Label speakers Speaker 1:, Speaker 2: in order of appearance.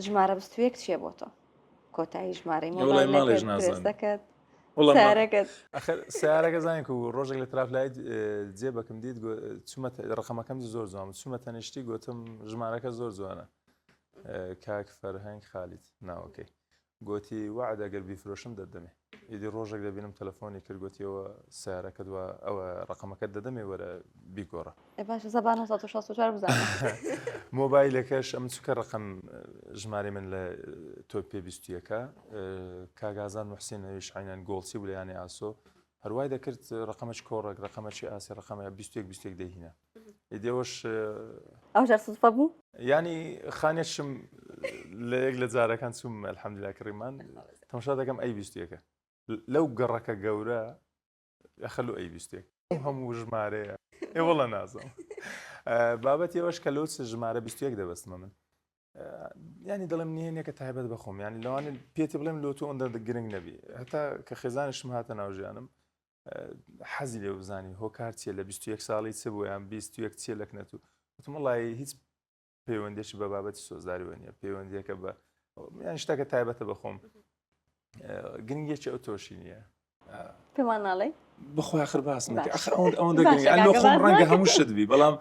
Speaker 1: ژمارە 21 چییە بۆ تۆ؟ کۆتایی ژمارەی
Speaker 2: وەڵای ماڵێش
Speaker 1: مۆبایلەکەت،
Speaker 2: نازانم.
Speaker 1: درێسەکەت،
Speaker 2: وەڵا ما-
Speaker 1: سیارەکەت.
Speaker 2: ئەخر سیارەکە زانین کو ڕۆژێک لە ترافلایت جێ بەکم دیت گۆ- چوومە ت- ڕقەمەکەم دی زۆر جوان بوو. چوومە تەنیشتی گوتم ژمارەکە زۆر جوانە اه، کاک فەرهەنگ خالید ناوەکەی گۆتی وەعد ئەگەر بیفرۆشم دەتدەمێ. ئیدی ڕۆژێک دەبینم تەلەفۆنی کرد گۆتیەوە سیارەکەت وا ئەوە ڕقەمەکەت دەدەمێ وەرە بیگۆڕە.
Speaker 1: ئێ باشە زەبا 964 بزانە.
Speaker 2: مۆبایلەکەش ئەمن چونکە ڕقم ژمارەی من لە تۆ پێ بیستیەکە کاک ئازاد محسین ئەویش عینەن گۆڵچی بوو لە یانەی ئاسۆ هەروای دەکرد ڕقەمەکی کۆڕێک ڕقەمەکی ئاسی ڕقەمە 21 21 دەیهینا ئیدی ئەوەش
Speaker 1: ئەو جار سودفە بوو؟
Speaker 2: یانی خانێکشم لە یەک لە جارەکان چووم الحمدلله کڕیمان تەماشا دەکەم ئەی بیستیەکە لەو گەڕەکە گەورە خەلو ئەی بیستێک ئەو هەموو ژمارەیە ئێ وەڵا نازم بابەتی ئەوەش کە لۆچ ژمارە 21 دەبەستمە من ینی دەڵێم نهێنێکە تایبەت بەخۆم ینی لەوانە پێتی بڵێم لۆ تۆ ئەوەندە گرنگ نەبی هەتا کە خێزانشم هاتە ناو ژیانم حەزی لێ بزانی هۆکار چیە لە 21 ساڵی چ بوو یان 21 چیە لە کنەت و وتم وڵی هیچ پەیوەندێکی بە بابەتی سۆزداریوە نیە پەیوەندیەکە بە یان شتەکە تایبەتە بە خۆم گرنگێکی ئەو تۆشی نییە
Speaker 1: پێمان ناڵێ
Speaker 2: بخوا آخر باس ئەوەندە گرنگ خۆم ڕەنگە هەموو شت بی بەڵام.